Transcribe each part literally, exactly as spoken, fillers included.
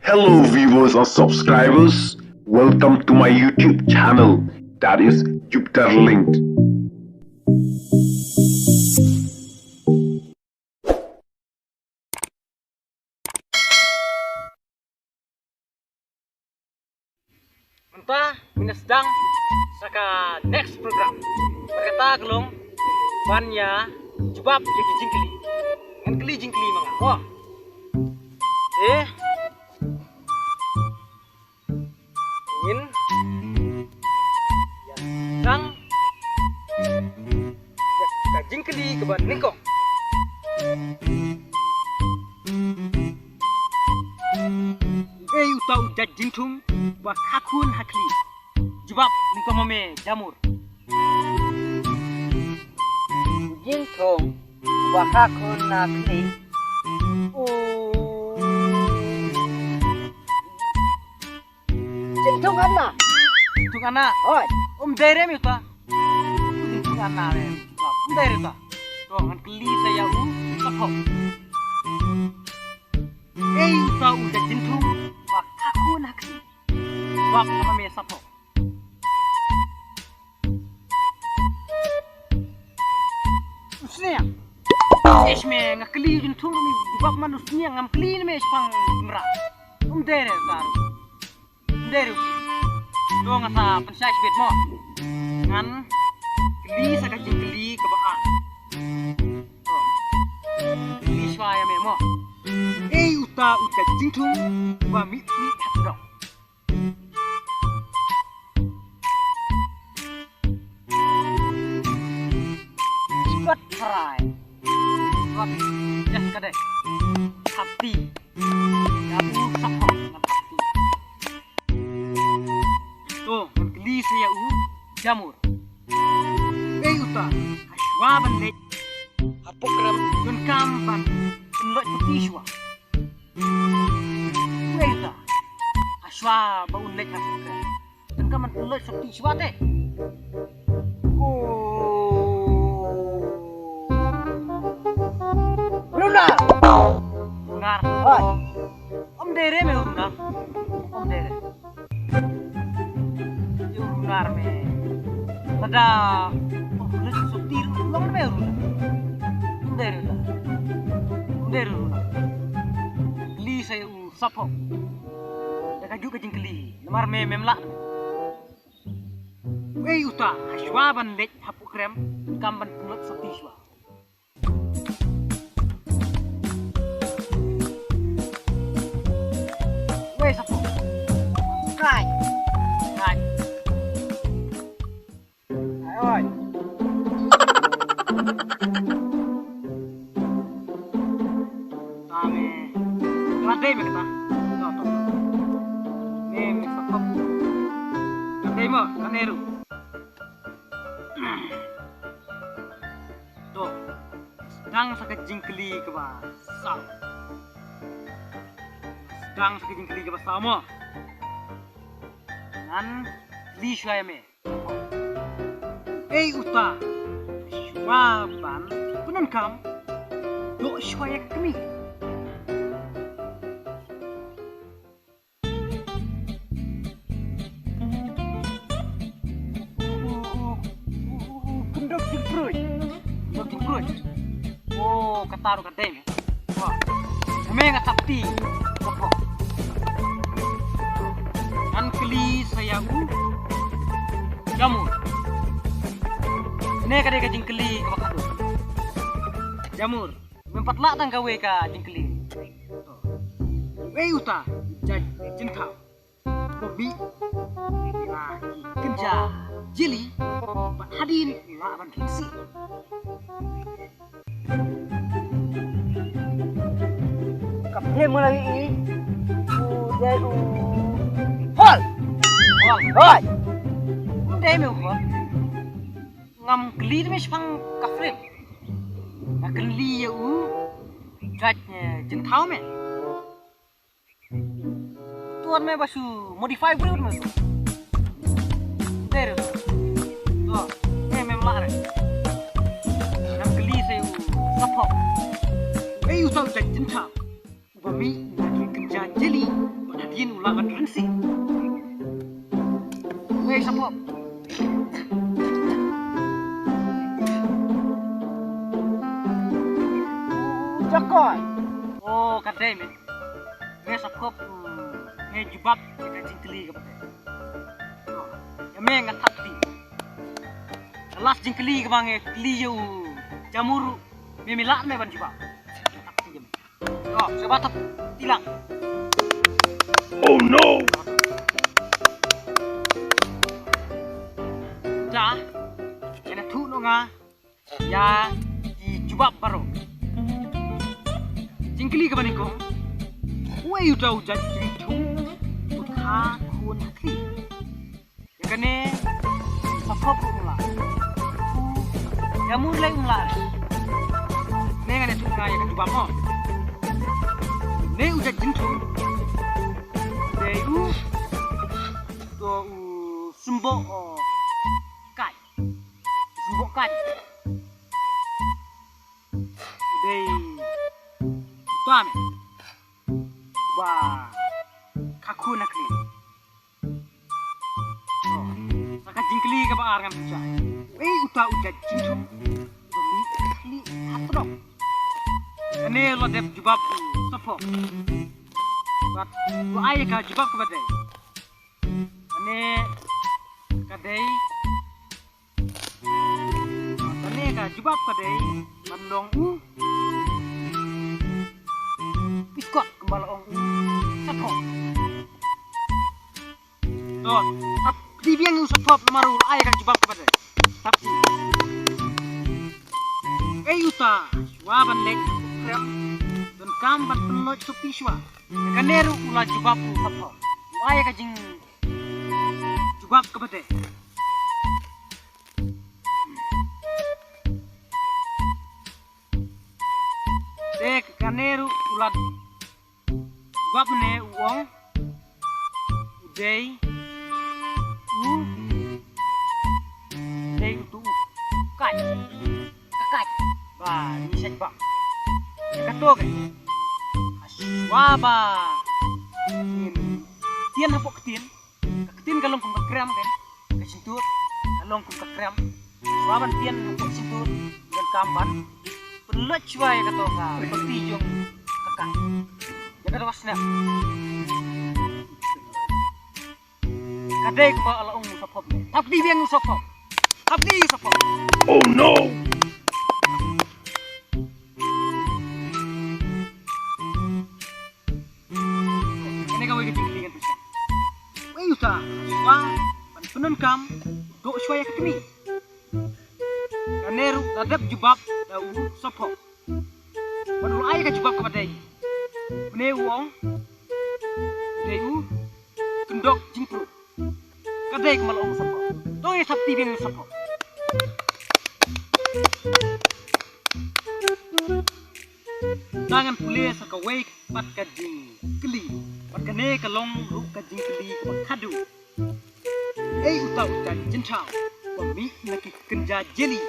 Hello viewers and subscribers, welcome to my YouTube channel, that is Jupiter Linked. Mynta ngin sdang sa ka next program. Bad kata ka long ban ïa jubab ïa ki jingkylli. Ngan kylli jingkylli ma nga. Mo. Eh. Ngin ïa sdang ïa ka jingkylli kaba nyngkong. Ei uta u jait jingthung ba kha khun ha khlieh. Jubab nyngkong ma me Jamur. Jingthung ba kha khun ha khlieh. U Jingthung ana. Jingthung ana. Oi. Um dei re me uta. Jingthung ana re. Um dei re uta. To ngan kylli sa ïa u Saphok. Ei uta u jait jingthung ba kha khun ha khlieh. Jubab ma me Saphok. U sniang. Ish me nga kylli jingthung me jubab man u sniang ngam kylli ne me shipang mra. Um dei re uta. Um dei re. To nga sa pynshai shibit mo. Ngan kylli sa ka jingkylli kaba ar. To. Kylli shuwa ïa me mo. Ei uta u jait jingthung ba mih mih ha sdong. Squat fry. Squat. Yes, ka dei. Thap ti. Ïa u Saphok ngan thap ti. To, ngan kylli sa ïa u Jamur. Ei uta, hashwa ban leit hapoh krem, donkam ban pynlait sopti shuwa. Wei ta. Hashwa ba un leit hapoh krem, donkam ban pynlait sopti shuwa te. Oh. Runar. Runar. Oi. Um dei re me u runar. Um dei re. Ïa u runar me. Lada. Oh, leit sopti ruh long me u runar. Um dei re runar. Um dei re runar. Kylli sa ïa u Saphok da kajuh ka jingkylli. Namar me mem lah. Wei uta, hashwa ban leit hapoh krem, donkam ban pynlait sopti shuwa. Wei Saphok. Kai. Kai. Ai oi. Ta me. Ka dei me kata. To, to. Me, me Saphok. Ka dei mo, ka dei ruh. To. Sdang sa ka jingkylli kaba saw. Sdang sa ka jingkylli kaba saw mo. Ngan kylli shuwa ïa me. Ei uta. Shuwa ban pyndonkam, doh shuwa ïa ka kmie. Kyndok jingpruid. Kyndok jingpruid. Oh, kata ruh ka dei me. Wah. Me nga thap ti. Ngan kylli sa ïa u Jamur. Ne ka dei ka jingkylli kaba khatduh. Jamur. Mem pat lah tang kawei ka jingkylli. Wei uta, jait jingthaw. Ba mih na ki kynja jili bad hadien lah ban khih sih. Ka phem mo lagi i. U dei u. Hol. Hol. Hoi. U dei me u hol. Ngam kylli te me shipang ka frame. Nga kylli ïa u jait, eh, jingthaw me. Tuan me ba shu modify briew me. Dei re. To, me mem lah re. Nga kylli sa ïa u Saphok. Ei uta u jait jingthaw. Uba mih na ki kynja jili bad Lah ban rynsi. Wei, Saphop. Jakoi. Oh, ka dei me. Wei, Saphop. Ngi jubab ïa ka jingkylli kaba dei. Ïa me nga thap kti. Ka last jingkylli kaba ngi kylli ïa u Jamur. Me, me lah me ban jubab. Thap kti ïa me. Oh, sngewbha thap kti lang. Oh no! Da, ïa na thuh noh nga ïa ki jubab baroh. Jingkylli kaba nyngkong. Uei uta u jait jingthung u kha khun ha khlieh? Ïa kane, Saphop ruh um lah. Ïa Mur lei um lah. Ne nga ne thuh nga ïa ka jubab mo. Ne u jait jingthung. Dei u. To u symboh, oh, kai. Symboh kai. Dei. Tuan. Ba. Ka khun ha khlieh. Sa ka jingkylli kaba ar ngan pynshai. Uei uta u jait jingthung? Ba mih ha khlieh ha tdong. Kane la dep jubab u Saphop. Bad u ai ka jubab kaba dei. Kane ka dei. Kane ka jubab ka dei ban long u Piskot kumba la ong u Saphop. To, thap kti biang u Saphop namar u la ai ka jubab kaba dei. Thap kti. Ei uta, shuwa ban leit krem, donkam ban pynlait sopi shuwa. Kane ruh u la jubab u Saphop. U ai ka jingjubab kaba dei. Te kane ruh u la jubab ne u ong. U dei u dei utu u kait. Ka kait ba ngi shait bam. Kato ka shuwa ba ngin tian hapoh ktien. Ka ktien ka long kum ka krem kan. Ka shyntur ka long kum ka krem. Shuwa ban tian hapoh shyntur, donkam ban pynlait shuwa ïa kato ka pynti jong ka kait. Ïa kato ka snep. Ka dei kumba la ong u Saphop ne. Thap kti biang u Saphop. Thap kti u Saphop. Oh no! Kane kawei ka jingkylli ngan pynshai. Wei uta, shuwa ban pyndonkam, doh shuwa ïa ka kmie. Kane ruh la dep jubab da u Saphop. Bad u la ai ka jubab kaba dei. Une u ong. Dei u kyndok jingpyrkhat. Ka dei kumba la ong u Saphop. To ïa thap kti biang u Saphop. Te ngan pule sa kawei pat ka jingkylli. Bad kane ka long ruh ka jingkylli kaba khadduh. Ei uta u jait jingthaw ba mih na ki kynja jeli,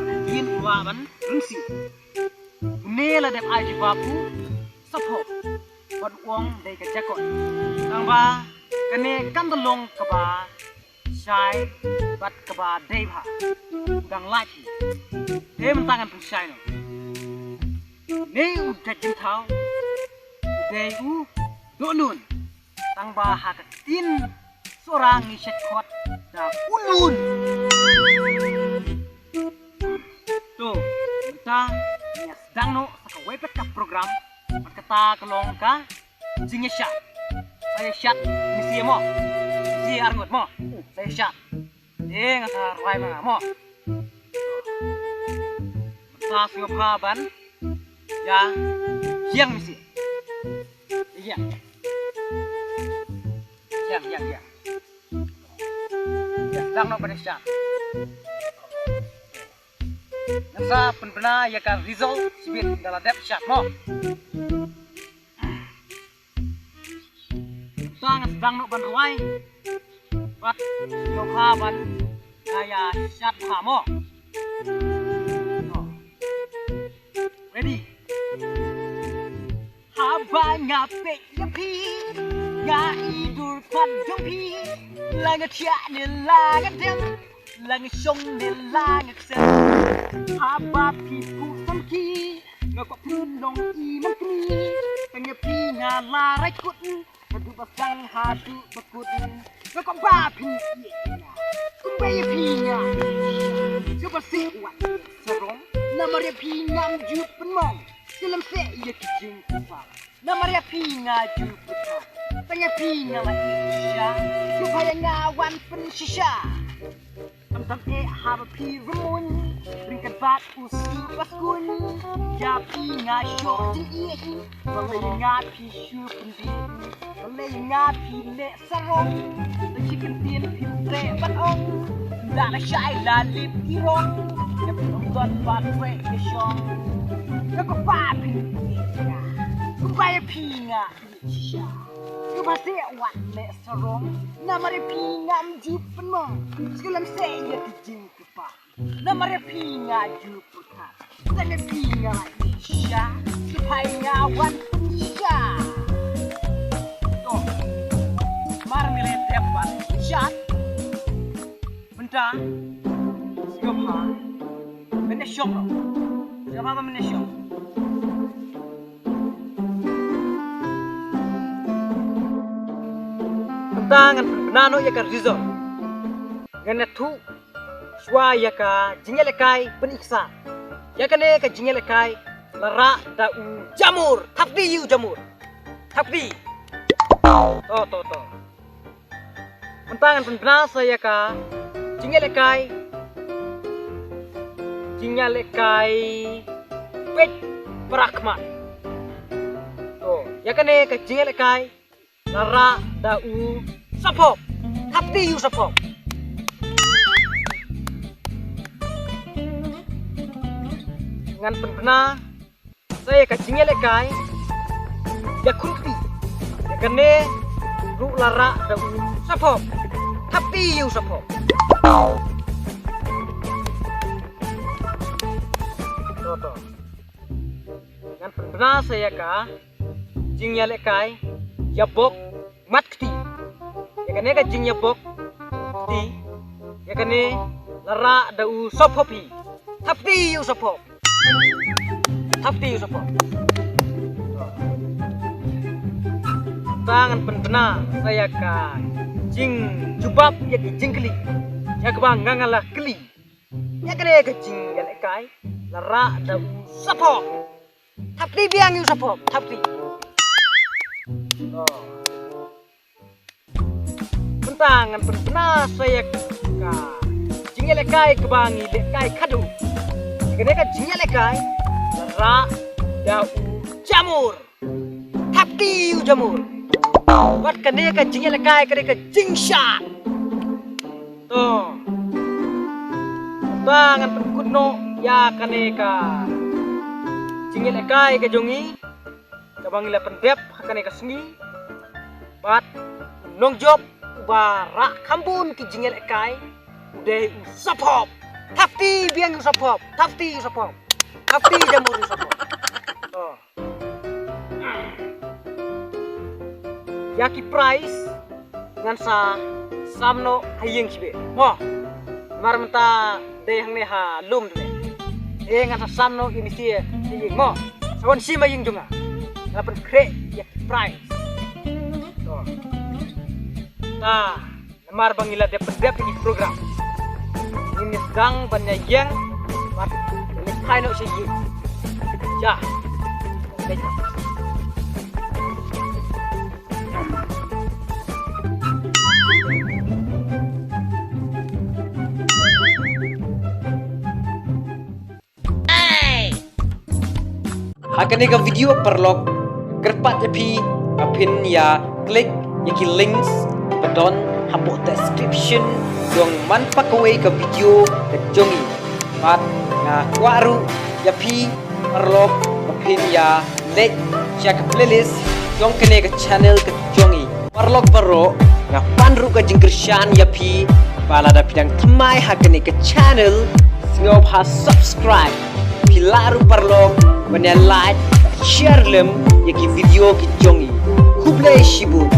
ba kin kwah ban rynsi. Une la dep ai jubab u Saphop. Bad u ong dei ka jakot. Tangba kane kam da long kaba shai bad kaba dei bha. U dang lait hi. Te mynta ngan pynshai noh. Une u jait jingthaw u dei u dohnud. Tangba ha ka ktien Sohra ngi shait khot da u lun. To, mynta ngi ïa sdang noh sa kawei pat ka program. Bad kata ka long ka jingïashad. Sa ïashad misi mo. Misi arngut mo. Sa ïashad. Eh, nga sa rwai ma nga mo. Sa sngewbha ban ïa ïeng misi. Ïa. Ïeng, ïeng, ïeng. Ïa, dang noh ban ïashad. Nga sa pynbna ïa ka result shibit da la dep shad mo. Tang sdang noh ban rwai. Bad sngewbha ban ïa shad bha mo. Ready? Haba nga peit ïa phi. Nga i dur pat jong phi, la nga thiah ne la nga dem, la nga shong ne la nga ksen. Haba phi phuh samki, nga kwah pynlong i man kmie. Tang ïa phi nga la rai kut, haduh ba sdang haduh ba kut. Nga kwah ba phin ïeit ïa nga, kumba ïa phi nga ïeit shisha. Sngewbha seh wat sarong, namar ïa phi ngam ju pynmong. Sngewlem seh ïa ki jingkyrpad, namar ïa phi nga ju pyrkhat. Tang ïa phi nga la ïeit shisha, sngewbha ïa nga wan pynshisha. Khamtam eh haba phi rung un, ryngkat bad u Sue Paskun. Ïa phi nga shoh jingïeit, balei nga phi shu pynbieit, balei nga phi leh sarong. Tang shi kyntien phim treh ban ong, la lashai la lip i rong. Ïa phi ong don ba treh ka shong. Ïa ko ba phi ïeit ïa nga, kumba ïa phi nga ïeit shisha. Sngewbha seh wat leh sarong, namar ïa phi ngam ju pynmong. Sngewlem seh ïa ki jingkyrpad, namar ïa phi nga ju pyrkhat. Tang ïa phi nga ïeit shisha, sngewbha ïa nga wan pynshisha. To, mar me leh dep wan pynshisha. Mynta, sngewbha men ïa shong noh. Sngewbha ba men ïa shong. Mynta ngan pynbna noh ïa ka result. Ngan ïathuh shuwa ïa ka jingïalehkai pyni ksa. Ïa kane ka jingïalehkai la rah da u Jamur. Thapti ïa u Jamur. Thapti. To, to, to. Mynta ngan pynbna sa ïa ka jingïalehkai, jingïalehkai peit para khmat. To, ïa kane ka jingïalehkai la rah da u Saphop. Thapti ïa u Saphop. Ngan pynbna sa ïa ka jingïalehkai ïakhun kti. Ïa kane ruh la rah da u Saphop. Thapti ïa u Saphop. To, to. Ngan pynbna sa ïa ka jingïalehkai ïabok mat kti. Ïa kane ka jingïabok kti, ïa kane la rah da u Saphop hi. Thapti ïa u Saphop. Thapti ïa u Saphop. Te ngan pynbna sa ïa ka jingjubab ïa ki jingkylli, ïa kaba nga nga la kylli. Ïa kane ka jingïalehkai la rah da u Saphop. Thapti biang ïa u Saphop, thapti. To. Mynta ngan pynbna sa ïa ka jingïalehkai kaba ngi lehkai khadduh. Ïa kane ka jingïalehkai la rah da u Jamur. Thapti ïa u Jamur. Bad kane ka jingïalehkai kane ka jingshad. To. Mynta ngan pynkut noh ïa kane ka jingïalehkai ka jong ngi kaba ngi la pyndep ha kane ka sngi. Bad u nongjop uba rah kham bun ki jingïalehkai u dei u Saphop. Thapti biang u Saphop, thapti u Saphop. Thapti Jamur u Saphop. To. Ïa ki prize ngan sa sam noh ha ïing shibit mo. Namar mynta dei hangne ha lum te. Eh, ngan sa sam noh ïa masi ha ïing mo. Sa wan shim ha ïing jong nga. Nga pynkhreh ïa ki prize. To. Ta. Namar ba ngi la dep pyndep ïa ki program, ngin ïa sdang ban ïa ïeng bad ïa leit phai noh sha ïing. Ïa. Ha kane ka video paralok, kyrpad ïa phi ba phin ïa click ïa ki links ba don hapoh description jong man pa kawei ka video ka jong ngi. Bad nga kwah ruh ïa phi paralok ba phin ïa leit sha ka playlist jong kane ka channel ka jong ngi. Paralok baroh, nga pan ruh ka jingkyrshan ïa phi ba lada phi dang thymmai ha kane ka channel, sngewbha subscribe. Phi lah ruh paralok ban ïa like, share lem ïa ki video ki jong ngi. Khublei shibun.